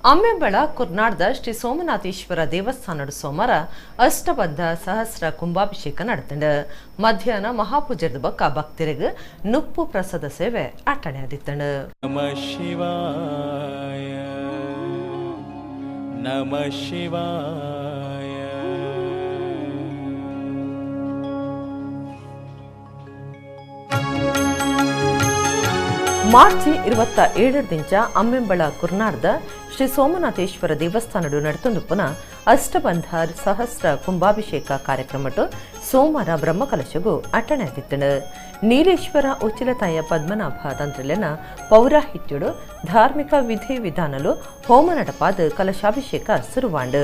ಅಮ್ಮೆಂಬಳ ಕುರ್ನಾಡ್ದ ಶ್ರೀ ಸೋಮನಾಥೇಶ್ವರ ದೇವಸ್ಥಾನದ ಸೋಮವಾರ ಅಷ್ಟಬದ್ಧ ಸಹಸ್ರ ಕುಂಭಾಭಿಷೇಕ ನಡೆತಂಡು. ಮಧ್ಯಾಹ್ನ ಮಹಾಪೂಜೆದ ಬೊಕ್ಕ ಭಕ್ತರಿಗೆ ನುಪ್ಪು ಪ್ರಸಾದ ಸೇವೆ ಅಟ್ಟಣೆ ಆದಿತ್ತಂಡು. ನಮಃ ಶಿವಾಯ, ನಮಃ ಶಿವಾಯ. ಮಾರ್ಚ್ 27ದಿಂಚ ಅಮ್ಮೆಂಬಳ ಕುರ್ನಾಡ್ದ ಶ್ರೀ ಸೋಮನಾಥೇಶ್ವರ ದೇವಸ್ಥಾನಡು ನಡತೊಂದುಪ್ಪುನ ಅಷ್ಟಬಂಧ ಸಹಸ್ರ ಕುಂಭಾಭಿಷೇಕ ಕಾರ್ಯಕ್ರಮಟು ಸೋಮವಾರ ಬ್ರಹ್ಮಕಲಶಗೂ ಅಟ್ಟಣೆ ಆದಿತ್ತಂಡು. ನೀಲೇಶ್ವರ ಉಚ್ಚಿಲತಾಯ ಪದ್ಮನಾಭ ತಂತ್ರಿಲೆನ ಪೌರಾಹಿತ್ಯುಡು ಧಾರ್ಮಿಕ ವಿಧಿ ವಿಧಾನಲು ಹೋಮ ನಡಪಾದ ಕಲಶಾಭಿಷೇಕ ಸುರುವಾಂಡು.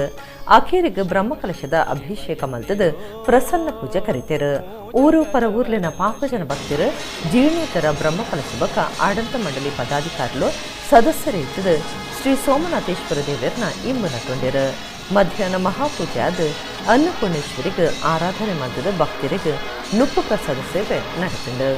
ಅಖೇರಿಗೆ ಬ್ರಹ್ಮಕಲಶದ ಅಭಿಷೇಕ ಮಲ್ತದ ಪ್ರಸನ್ನ ಪೂಜೆ ಕರಿತೇರು. ಊರು ಪರ ಊರ್ಲಿನ ಪಾಪಜನ ಭಕ್ತರು ಜೀರ್ಣೋತ್ತರ ಬ್ರಹ್ಮಕಲಶ ಬೊಕ್ಕ ಆಡಳಿತ ಮಂಡಳಿ ಪದಾಧಿಕಾರಿಲು ಸದಸ್ಯರು ಶ್ರೀ ಸೋಮನಾಥೇಶ್ವರ ದೇವರನ್ನ ಇಂಬು ನಟ್ಟೊಂಡಿರು. ಮಧ್ಯಾಹ್ನ ಮಹಾಪೂಜೆ ಆದ ಅನ್ನಪೂರ್ಣೇಶ್ವರಿಗೆ ಆರಾಧನೆ ಮಾಡಿದ ಭಕ್ತರಿಗೆ ನುಪ್ಪು ಪ್ರಸಾದ ಸೇವೆ ನಡೆಸಿಂಡು.